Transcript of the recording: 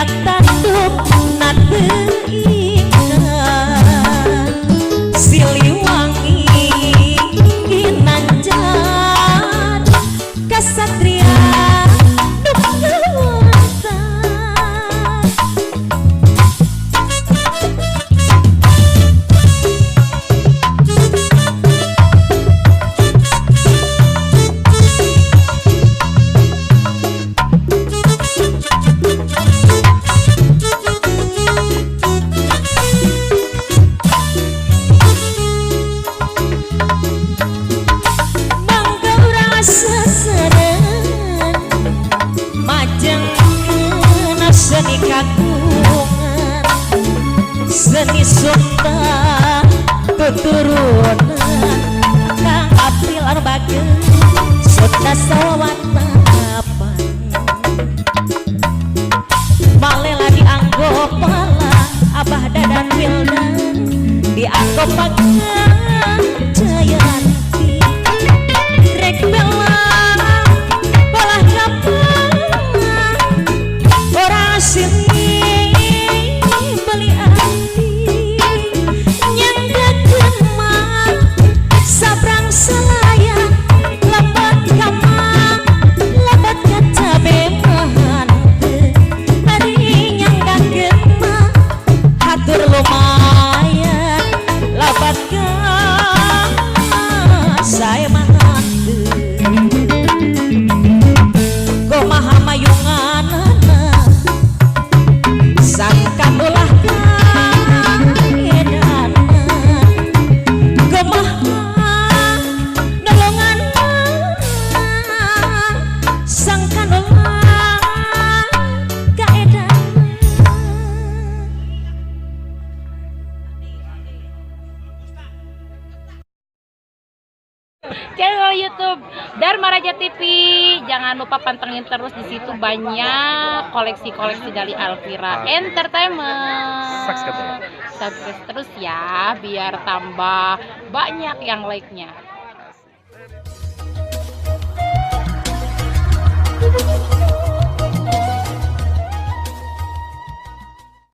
Biak tanduk na teu ingat Siliwangi ginanjar kasatria nu kawentar. Mangga urang seseureun majengkeun seni kagungan seni Sunda tuturunan Kang April anu bageun Sunda sawatapan Malela dianggo pala Abah Dadan Wildan dianggo Pagang Jayanti rek bela bolah kapan ora sini beli ati nyanggakeun mah sabrang salaya lebat kama lebat kacabe mah henteu ari nyanggakeun mah hatur lumayan lebat ka sae mah henteu kumaha mayunganana sangkan ulah kaedana kumaha nolonganna sangkan ulah kaedana. Channel YouTube Darmaraja TV. Jangan lupa pantengin terus, di situ banyak koleksi-koleksi dari Alfira Entertainment. Subscribe. Subscribe terus ya, biar tambah banyak yang like-nya.